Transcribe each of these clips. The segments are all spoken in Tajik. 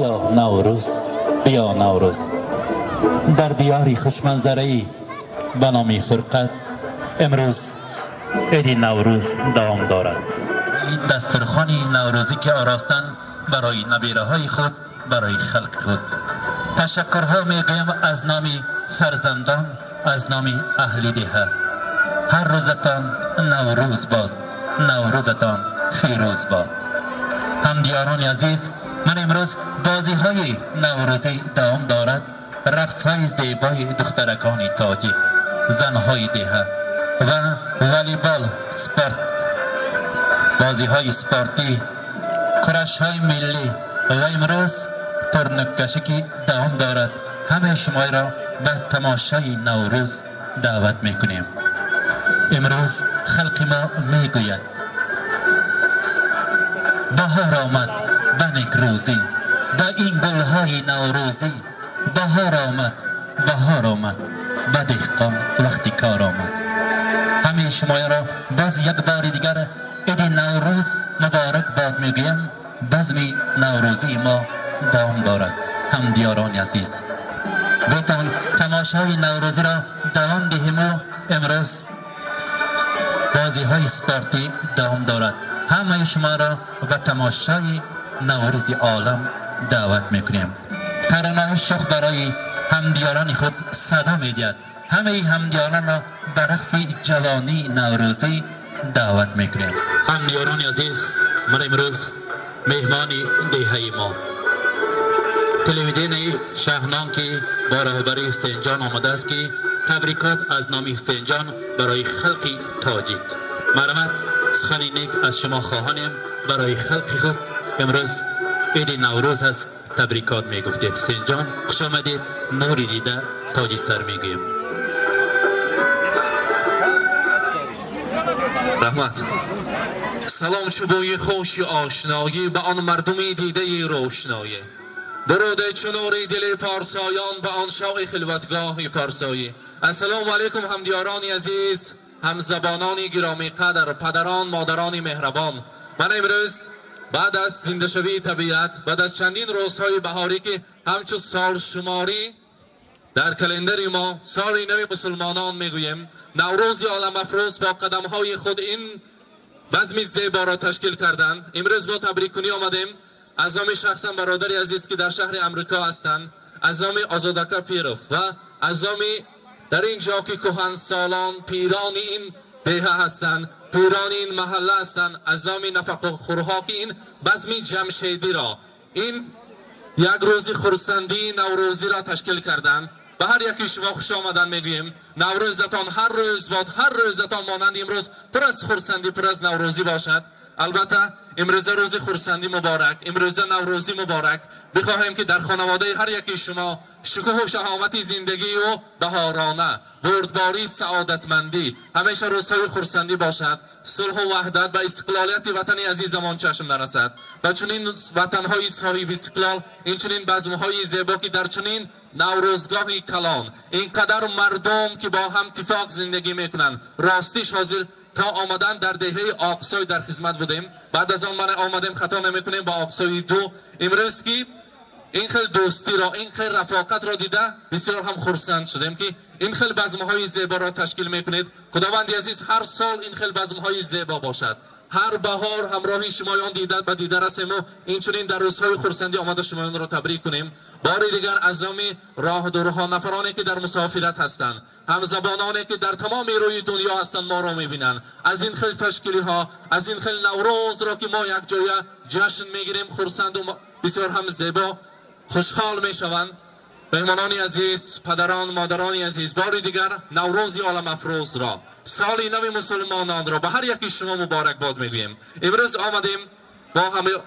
Биё Наврӯз, биё Наврӯз. Дар диёри хушманзараи ба номи Фурқат имрӯз иди Наврӯз давом дорад. Дастурхони наврӯзӣ ки оростанд барои набераҳои худ, барои халқи худ. Ташаккурҳо мегӯям аз номи фарзандон, аз номи аҳли деҳа. Ҳар рӯзатон Наврӯз бод, Наврӯзатон фирӯз бод. Ҳамдиёрони азиз, ман имрӯз бозиҳои наврӯзӣ давом дорад, рақсҳои зебои духтаракони тоҷик, занҳои деҳа ва волейбол, спорт, бозиҳои спортӣ, курашҳои миллӣ ва имрӯз турниккашӣ ки давом дорад. Ҳамаи шуморо ба тамошои Наврӯз даъват мекунем. Имрӯз халқи мо мегӯяд: баҳор омад ба некрӯзӣ, ба ин гулҳои наврӯзӣ. Баҳор омад, баҳор омад, ба деҳқон вақти кор омад. Ҳамаи шуморо боз як бори дигар иди Наврӯз муборак бод мегӯям. Базми наврӯзии мо давом дорад. Ҳамдиёрони азиз, бетон тамошои наврӯзиро давом диҳиму имрӯз бозиҳои спортӣ давом дорад. Ҳамаи шуморо ба тамошои Наврӯзи олам даъват мекунем. Таронаҳои шух барои ҳамдиёрони худ садо медиҳад. Ҳамаи ҳамдиёронро ба рақси ҷавонии наврӯзӣ даъват мекунем. Ҳамдиёрони азиз, ман имрӯз меҳмони деҳаи мо, телевиденияи Шаҳнон, ки бо роҳбарии Ҳусейнҷон омадааст, ки табрикот аз номи Ҳусейнҷон барои халқи тоҷик. Марҳамат, сухани нек аз шумо хоҳонем барои халқи худ. Имрӯз иди Наврӯз аст, табрикот мегуфтед. Ҳусейнҷон, хуш омадед, нури дида, тоҷи сар мегӯем. Раҳмат. Салом чу бӯи хуши ошноӣ ба он мардуми дидаи рӯшноӣ. Дуруд чу нури дили порсоён ба он шоҳи хилватгоҳи парсоӣ. Ассалому алайкум, ҳамдиёрони азиз, ҳамзабонони гиромиқадр, падарон, модарони меҳрабон. Ман имрӯз баъд аз зиндашавии табиат, баъд аз чандин рӯзҳои баҳорӣ, ки ҳамчун солшуморӣ дар календари мо соли нави мусулмонон мегӯем, Наврӯзи оламафрӯз бо қадамҳои худ ин базми зеборо ташкил карданд. Имрӯз мо табриккунӣ омадем аз номи шахсан бародари азиз, ки дар шаҳри Амрико ҳастанд, аз номи Озодака Пиров ва аз номи дар ин ҷо ки кӯҳансолон, пирони ин деҳа ҳастанд, пирони ин маҳалла ҳастанд, аз номи нафақахӯрҳо, ки ин базми ҷамшедиро, ин як рӯзи хурсандии наврӯзиро ташкил карданд, ба ҳар яки шумо хуш омадан мегӯем. Наврӯзатон ҳар рӯз бод, ҳар рӯзатон монанди имрӯз пур аз хурсандӣ, пур аз наврӯзӣ бошад. Албатта, имрӯза рӯзи хурсандӣ муборак, имрӯза наврӯзӣ муборак. Бихоҳем, ки дар хонаводаи ҳар яки шумо шукӯҳу шаҳомати зиндагию баҳорона, бурдборӣ, саодатмандӣ, ҳамеша рӯзҳои хурсандӣ бошад, сулҳу ваҳдат ба истиқлолияти ватани азизамон чашм нарасад. Ба чунин ватанҳои соҳиби истиқлол инчунин базмҳои зебо, ки дар чунин наврӯзгоҳи калон ин қадар мардум, ки бо ҳам тифоқ зиндагӣ мекунанд. Ростиш, ҳозир то омадан дар деҳаи Оқсой дар хизмат будем, баъд аз он ман омадем, хато намекунем, ба Оқсои ду. Имрӯз ки ин хел дӯстиро, ин хел рафоқатро дида, бисёр ҳам хурсанд шудем, ки ин хел базмҳои зеборо ташкил мекунед. Худованди азиз ҳар сол ин хел базмҳои зебо бошад, ҳар баҳор ҳамроҳи шумоён дида ба дида расему инчунин дар рӯзҳои хурсандӣ омада шумоёнро табрик кунем. Бори дигар аз номи роҳдурҳо, нафароне ки дар мусофират ҳастанд, ҳамзабононе ки дар тамоми рӯи дунё ҳастанд, моро мебинанд, аз ин хел ташкилиҳо, аз ин хел наврӯзро, ки мо якҷоя ҷашн мегирем, хурсанду бисёр ҳам зебо хушҳол мешаванд. Меҳмонони азиз, падарон, модарони азиз, бори дигар Наврӯзи оламафрӯзро, соли нави мусулмононро ба ҳар яки шумо муборакбод мегӯем. Имрӯз омадем бо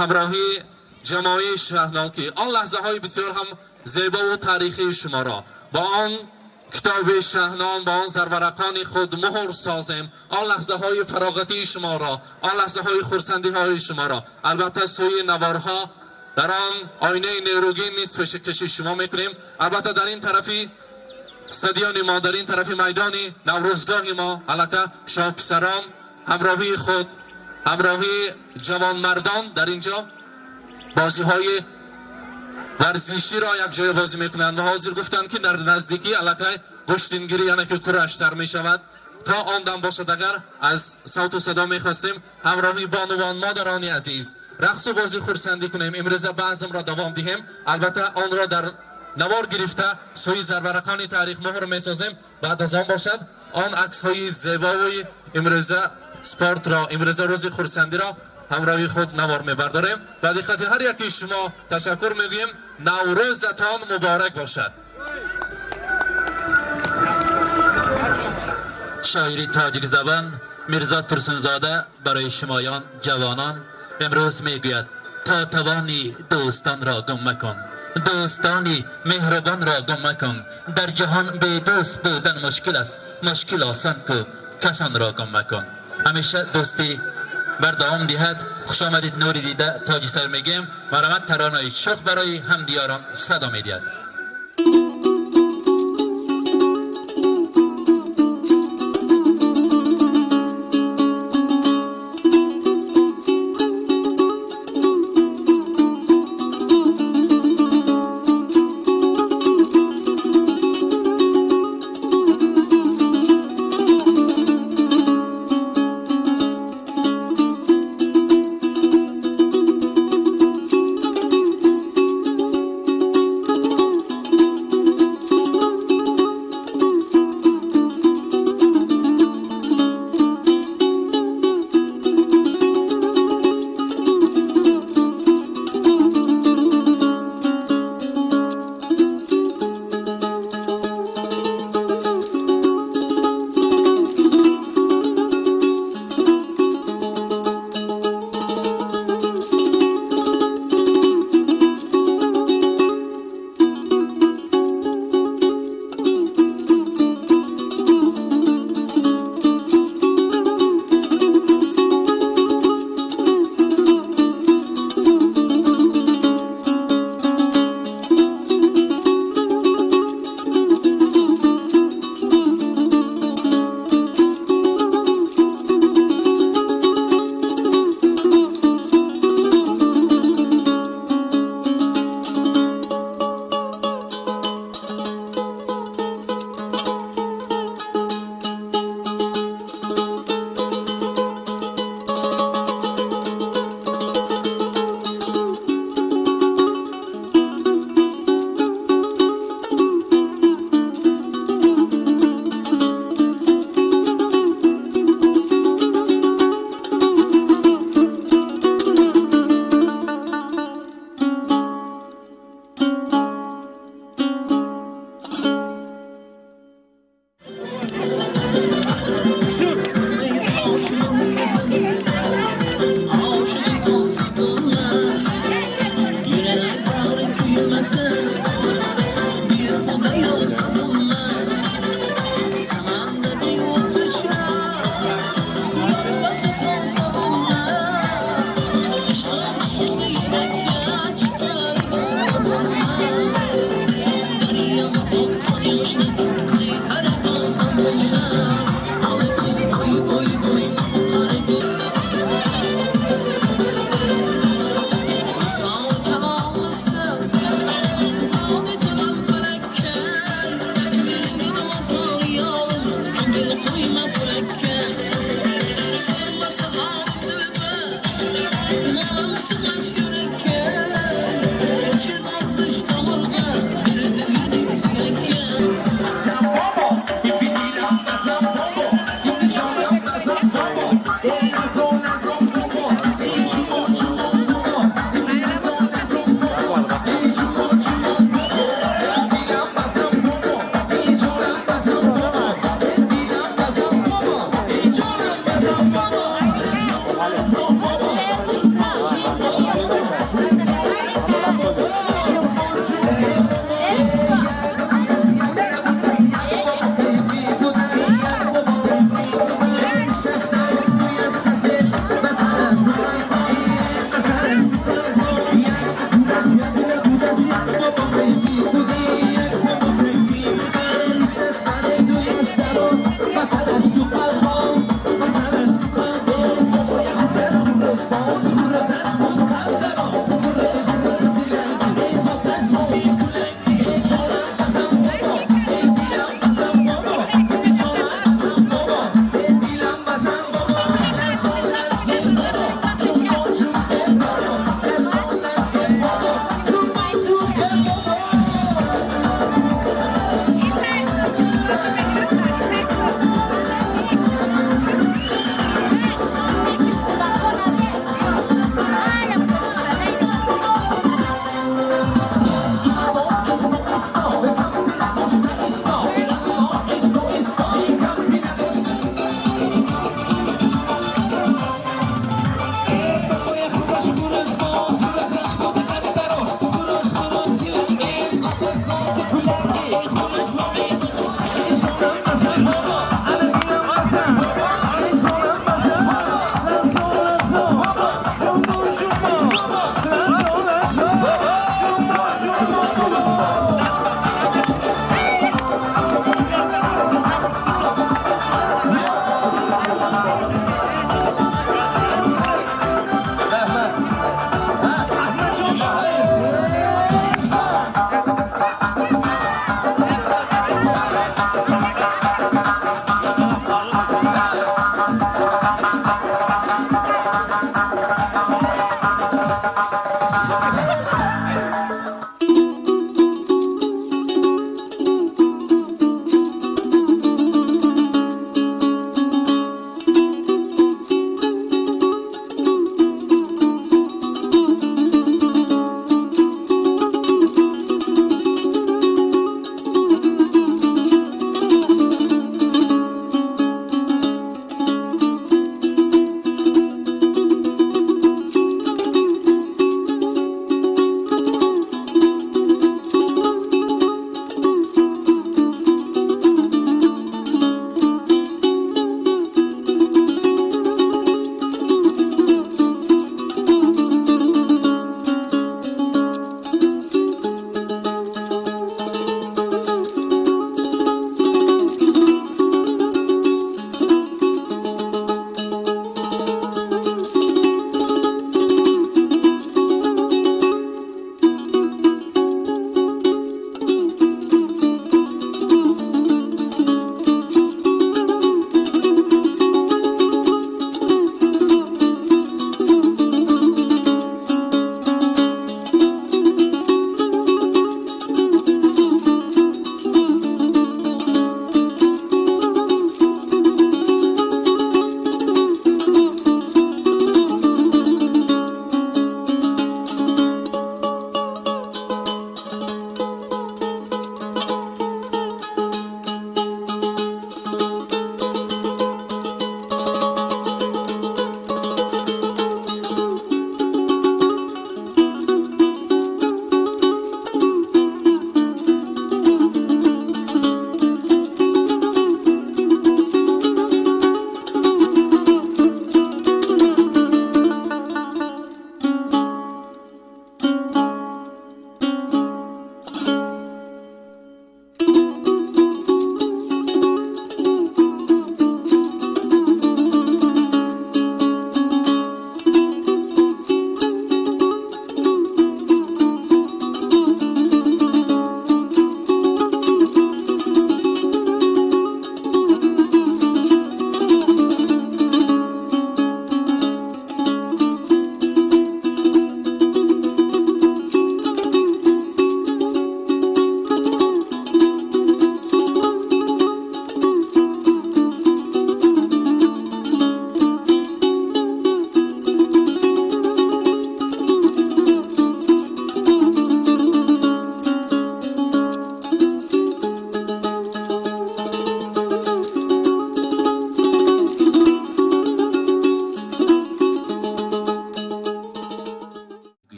ҳамроҳии ҷамоаи Шаҳнон, ки он лаҳзаҳои бисёр ҳам зебову таърихии шуморо бо он китоби Шаҳнон, бо он зарварақони худ муҳр созем, он лаҳзаҳои фароғатии шуморо, он лаҳзаҳои хурсандиҳои шуморо, албатта, сӯи наворҳо дар он оинаи нерӯгин низ пешкаши шумо мекунем. Албатта, дар ин тарафи стадиони мо, дар ин тарафи майдони наврӯзгоҳи мо аллака шоҳписарон ҳамроҳии худ, ҳамроҳии ҷавонмардон дар ин ҷо бозиҳои Варзиширо якҷоя бозӣ мекунанд ва ҳозир гуфтанд, ки дар наздикӣ аллакай гӯштингирӣ, яъне ки кураш сар мешавад. То он дам бошад, агар аз савту садо мехостем, ҳамроҳи бонувон, модарони азиз, рақсу бозӣ, хурсандӣ кунем, имрӯза базмро давом диҳем. Албатта, онро дар навор гирифта, сӯи зарварақони таърих муҳр месозем. Баъд аз он бошад, он аксҳои зебои имрӯза спортро, имрӯза рӯзи хурсандиро ҳамроҳи худ навор мебардорем. Ба диққати ҳар яки шумо ташаккур мегӯем. Наврӯзатон муборак бошад. Шоири тоҷикзабон Мирзо Турсунзода барои шумоён ҷавонон имрӯз мегӯяд: то тавонӣ, дӯстонро гум макун, дӯстони меҳрубонро гум макун. Дар ҷаҳон бедӯст будан мушкил аст, мушкил осон ку, касонро гум макун. Ҳамеша дӯстӣ бардавом диҳад. Хушомадид, нури дида, тоҷи сар мегӯем. Марҳамат, таронаи шух барои ҳамдиёрон садо медиҳад.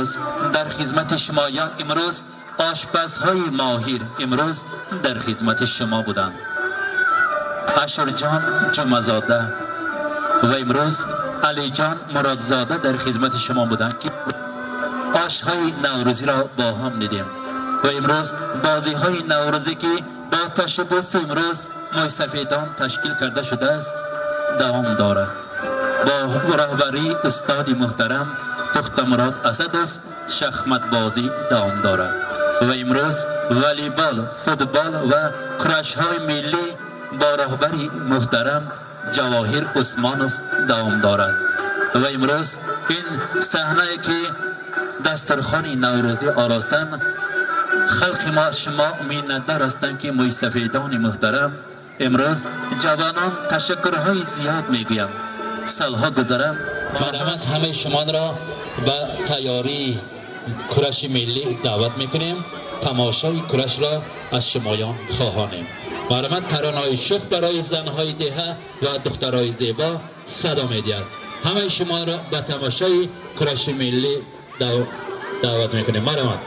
Имрӯз дар хизмати шумоён, имрӯз ошпазҳои моҳир имрӯз дар хизмати шумо буданд. Ашурҷон Ҷумазода ва имрӯз Алиҷон Муродзода дар хизмати шумо буданд, ки ошҳои наврӯзиро бо ҳам дидем ва имрӯз бозиҳои наврӯзӣ, ки бо ташаббуси имрӯз мӯйсафедон ташкил карда шудааст, давом дорад. Бо роҳбарии устоди муҳтарам Тухтамурод Асадов шахматбозӣ давом дорад ва имрӯз волейбол, футбол ва курашҳои миллӣ бо роҳбари муҳтарам Ҷавоҳир Усмонов давом дорад. Ва имрӯз ин саҳнае, ки дастархони наврӯзӣ оростан, халқи мо шумо миннатдор ҳастанд, ки мӯйсафедони муҳтарам, имрӯз ҷавонон ташаккурҳои зиёд мегӯянд. Солҳо гузаранд, марҳамат, ҳамаи шуморо ба тайёрии кураши миллӣ даъват мекунем. Тамошои курашро аз шумоён хоҳонем. Марҳамат, таронаҳои шух барои занҳои деҳа ва духтарои зебо садо медиҳад. Ҳамаи шуморо ба тамошои кураши миллӣ даъват мекунем. Марҳамат.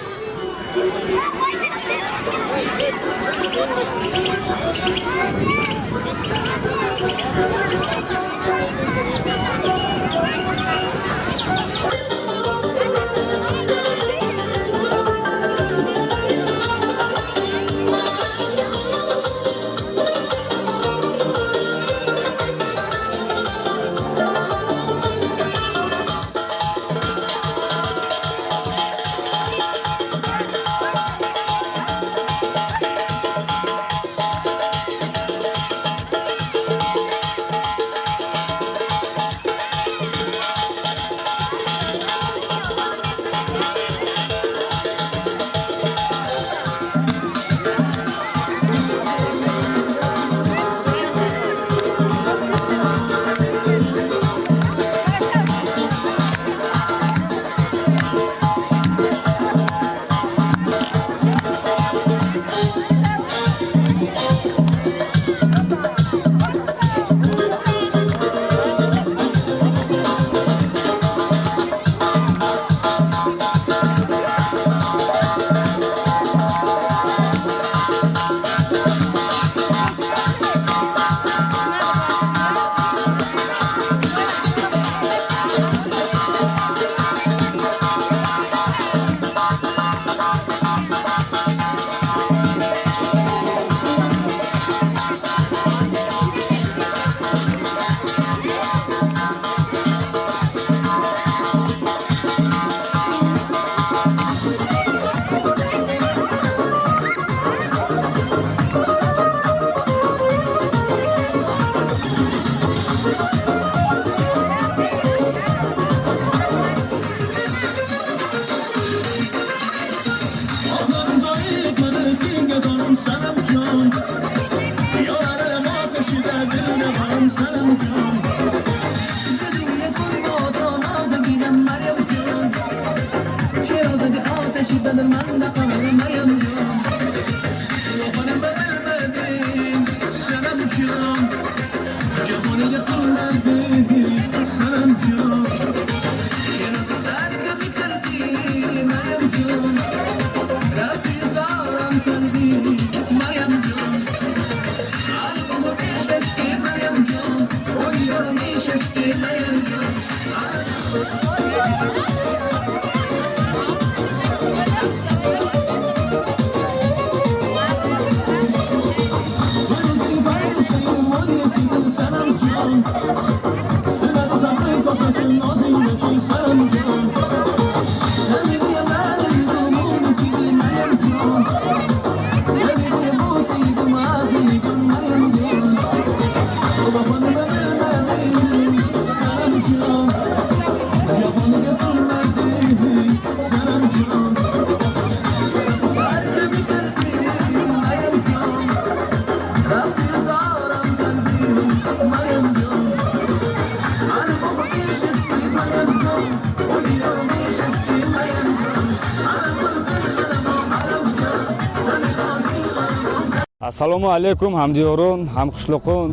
Ассалому алайкум, ҳамдиёрон, ҳамқишлоқон,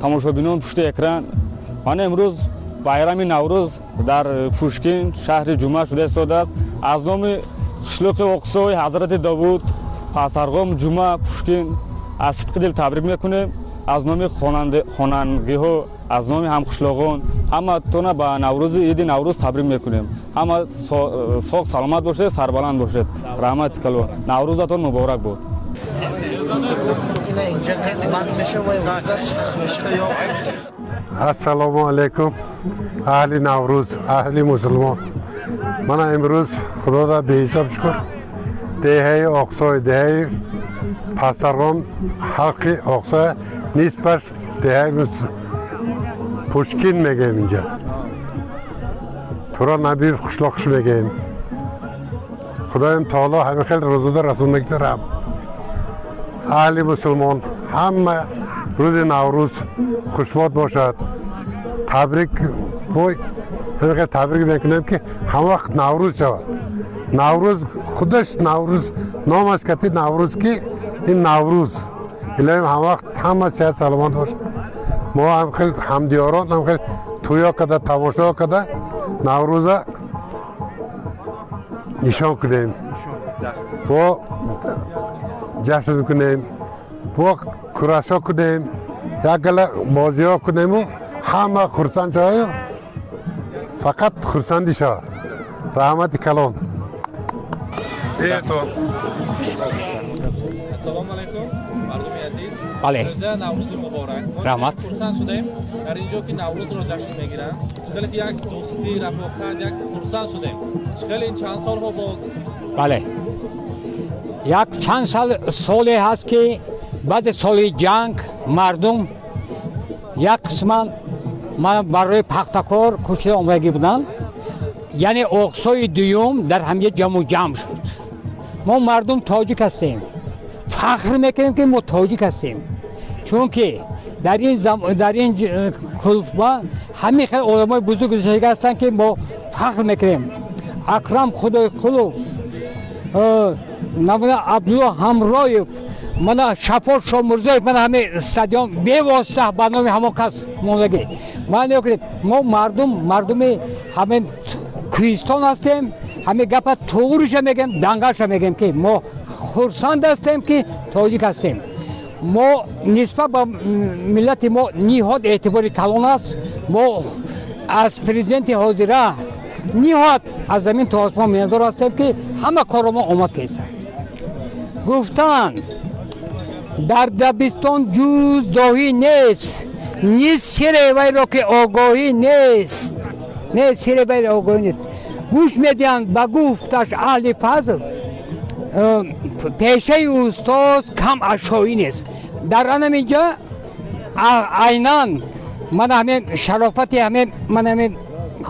тамошобинон пушти экран. Мана имрӯз байрами Наврӯз дар Пушкин, шаҳри Ҷумъа шуда истодааст. Аз номи қишлоқи Оқсой, Ҳазрати Довуд, Пасарғом, Ҷума, Пушкин аз сидқи дил табрик мекунем. Аз номи хонандагиҳо, аз номи ҳамқишлоғон ҳаматона ба Наврӯзи, иди Наврӯз табрик мекунем. Ҳама соғ саломат бошед, сарбаланд бошед. Раҳмати калон, Наврӯзатон муборак бод. Ина инҷа банд мешава. Ассалому алайкум, аҳли Наврӯз, аҳли мусулмон. Мана имрӯз, Худода беҳисоб шукр, деҳаи Оқсой, деҳаи Пастарғом, халқи Оқсой нисбаш деҳаи Пушкин мегӯем, инҷа Тура Набиев қишлоқш мегӯем. Худоям таоло ҳамин хел рӯзода расондагита раб. Аҳли мусулмон ҳама рӯзи Наврӯз хушбод бошад. Табрик, ҳамин хел табрик мекунем, ки ҳамавақт Наврӯз шавад. Наврӯз худаш Наврӯз номаш кати Наврӯз, ки ин Наврӯз. Илоҳим, ҳамавақт ҳама сиҳат саломат бошад. Мо ҳам хел ҳамдиёрон ҳам хел тӯё када, тамошо када, Наврӯза нишон кунем, бо ҷашн кунем, бо курашо кунем, як гала бозиҳо кунему ҳама хурсанд шаваю фақат хурсандӣ шавад. Раҳмати калон. Ассалому алайкум, мардуми азиз. Бале. Рӯза Наврӯзи муборак. Мо Раҳмат. хурсанд шудем дар ин ҷо, ки Наврӯзро ҷашн мегиранд. Чӣ хеле ки як дӯстӣ, рафоқат, як хурсанд шудем. Чӣ хеле ин чанд солҳо боз. Бале, як чанд сол соле ҳаст, ки баъди соли ҷанг мардум як қисман ман барои пахтакор кӯчида омадагӣ буданд, яъне Оқсои дуюм дар ҳамҷа ҷамъу ҷамъ шуд. Мо мардум тоҷик ҳастем, фахр мекунем, ки мо тоҷик ҳастем, чунки дар ин кулба ҳамин хел одамои бузург гузаштага ҳастанд, ки мо фахр мекунем. Акрам Худойқулов, намуна Абдулло Ҳамроев, мана Шафор Шомурзоев, мана ҳамин стадион бевосита ба номи ҳамон кас мондагӣ. Ман кунед, мо мардум, мардуми ҳамин кӯҳистон ҳастем. Ҳамин гапа туғриша мегем, дангаша мегем, ки мо хурсанд ҳастем, ки тоҷик ҳастем. Мо нисбат ба миллати мо ниҳод эътибори калон аст. Мо аз президенти ҳозира ниҳоят аз замин то осмон миннатдор ҳастем, ки ҳама корро мо омад кеса. Гуфтанд, дар дабистон ҷуз доҳӣ нест, низ сире вайро ки огоҳӣ нест, нест сире вайро огоҳӣ нест. Гӯш медиҳанд ба гуфташ аҳли фазл, пешаи устоз кам ашоӣ нест. Дар анам инҷа айнан ман ҳамин шарофати ҳамин ман ҳамин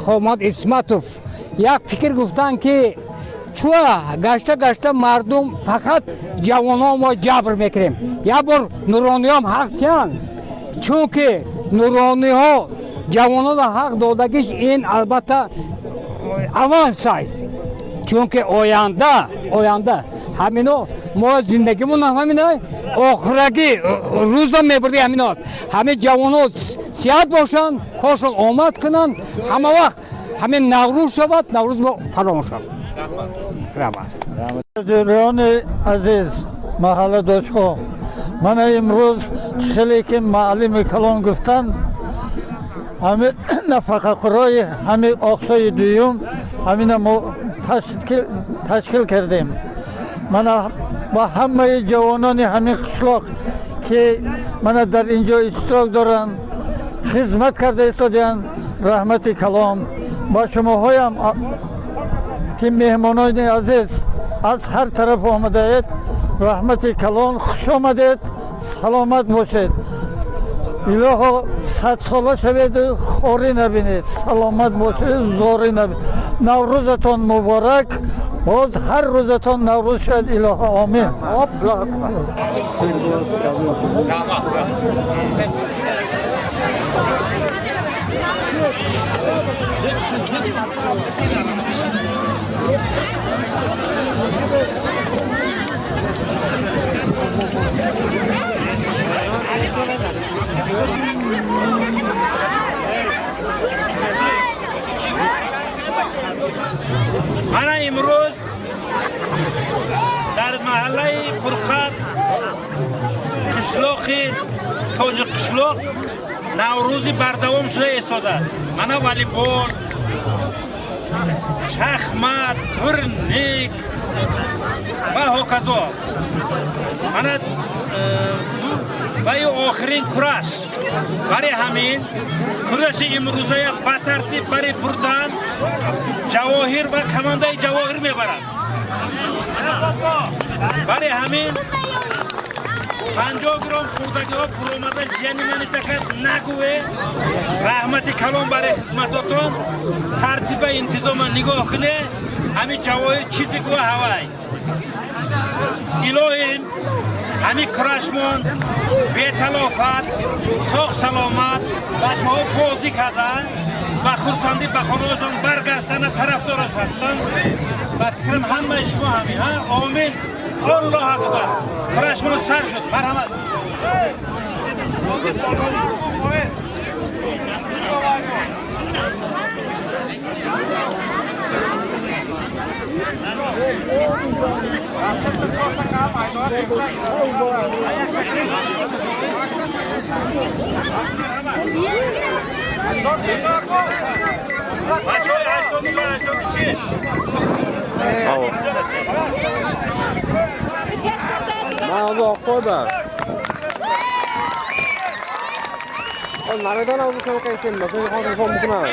Хомад Исматов як фикр гуфтанд, ки чуа гашта гашта мардум фақат ҷавонҳо мо ҷабр мекунем, як бор нурониҳом ҳақ тиҳанд, чунки нурониҳо ҷавононро ҳақ додагиш ин албатта аванс аст, чунки оянда ҳамино мо зиндагимон ҳамина охираги рӯза мебурди ҳамино аст. Ҳамин ҷавонҳо сиҳат бошанд, коршон омад кунанд, ҳама вақт ҳамин Наврӯз шавад, Наврӯз мо фаромӯш шавад. Раҳмат. Ҷариёни азиз, маҳалладошҳо, мана имрӯз хеле ки муаллими калон гуфтанд, ҳами нафақахӯрои ҳами Оқсои дуюм ҳамина мо ташкил кардем. Мана ба ҳамаи ҷавонони ҳамин қишлоқ, ки мана дар ин ҷо иштирок доранд, хизмат карда истодаанд, раҳмати калон. Ба шумоҳоям, ки меҳмонони азиз аз ҳар тараф омадаед, раҳмати калон, хуш омадед, саломат бошед. Илоҳо, садсола шаведу хорӣ набинед, саломат бошед, зорӣ набинед. Наврӯзатон муборак, боз ҳар рӯзатон Наврӯз шавад, илоҳо, омин. Аллоҳу акбар. Мана имрӯз Маҳаллаи Фурқат, қишлоқи Тоҷиққишлоқ Наврӯзи бардавом шуда истодааст. Мана волейбол, шахмат, турник ва ҳоказо. Мана ваи охирин кураш. Барои ҳамин кураши имрӯзая ба тартиб бари бурдан Ҷавоҳир ва командаи Ҷавоҳир мебарад. Барои ҳамин 50 грамм хӯрдагиҳо фуромада ҷияни мани такат нагӯе. Раҳмати калон барои хизматотон. Тартиба интизома нигоҳ куне. Ҳамин Ҷавоҳир чизи гӯ ҳавай. Илоҳим, ҳамин курашмон беталофат, соғ саломат бачаҳо бозӣ карданд ва хурсандӣ ба хонаҳошон баргаштана тарафдораш ҳастанд. Ба фикрам, ҳамаи шумо ҳамин. Ҳа, омин, Аллоҳ акбар! Курашмон сар шуд. Марҳамат. Бачаҳои 85, 86. من خودم نمیدونم بکنم که مثلا خودم میخوام بکنم.